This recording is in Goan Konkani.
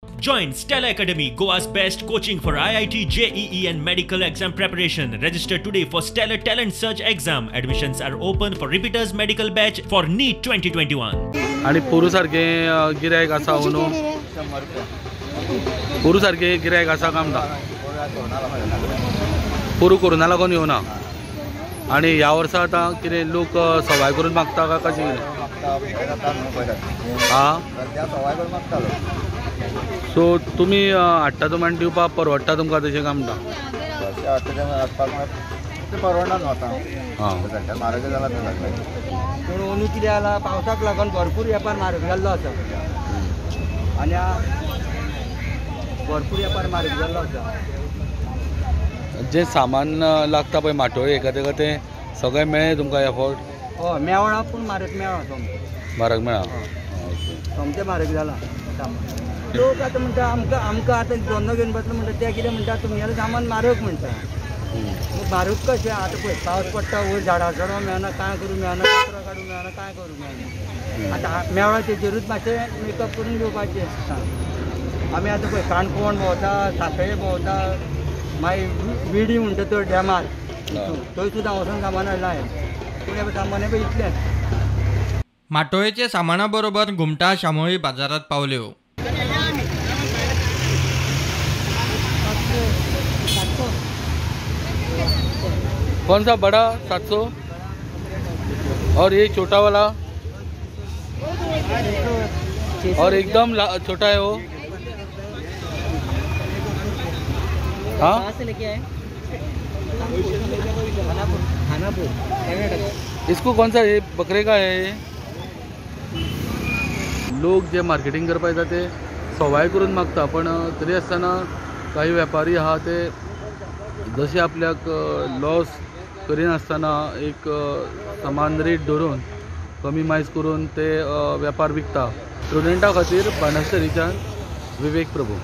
Join Stella Academy, Goa's best coaching for IIT, JEE and medical exam preparation. Register today for Stellar Talent Search exam. Admissions are open for repeaters medical batch for NEET 2021. आणि पोरू सारखे गिरायक आसा न्हू, पोरू सारखे गिरायक आसा काम ना, पोरू कोरोना लागून येवना. आणि ह्या वर्सा आतां कितें लोक सवाय करून मागता काय कशें कितें? आं, सो तुमी हाडटा तुमी आनी दिवपाक परवडटा तुमकां तशें काम ना? परवडना न्हू आतां. आं, म्हारग जाला तें सगळें. पूण अंदू कितें जाला, पावसाक लागून भरपूर वेपार म्हारग जाल्लो आसा आनी भरपूर वेपार म्हारग जाल्लो आसा. जें सामान लागता पळय माटोळे हेका तेका तें सगळें मेळ्ळें तुमकां ह्या फावट? हय मेळ्ळां, पूण म्हारग मेळ्ळां, सोमतें म्हारग मेळ्ळां, सोमतें म्हारग जालां सामान. लोक आतां म्हणटा आमकां आमकां आतां धंदो घेवन बसलो म्हणटा, ते कितें म्हणटा तुमगेलें सामान म्हारग म्हणटा. म्हारग कशें आतां पळय पावस पडटा, वयर झाडां चडोवंक मेळना, कांय करूंक मेळना, कातरो काडूंक मेळना, कांय करूंक मेळना. आतां मेळ्ळा तेजेरूच मातशें मेकअप करून घेवपाचें. आमी आतां पळय काणकोण भोंवता, सासळे भोंवता, मागीर विडी म्हणटा तो डॅमार थंय सुद्दां वचून सामान हाडलां हांवें, पूण हें सामान पळय इतलेंच. माटोळेचे सामाना बरोबर घुमटा शामोळी बाजारात पावल्यो. कौन सा बड़ा 700 और ये छोटा वाला और एकदम छोटा है वो? हाँ, कहाँ से लेके आए? इसको कौन सा ये बकरे का है? लोक जे मार्केटिंग करपाक येता ते सवाय करून मागता, पण तरी आसतना काही व्यापारी आहा ते जशे आपल्याक लॉस करिनासतना एक समान रेट धरून कमी मायज करून ते व्यापार विकता. स्टुडंटा खातीर बाणस्तारीच्यान विवेक प्रभू.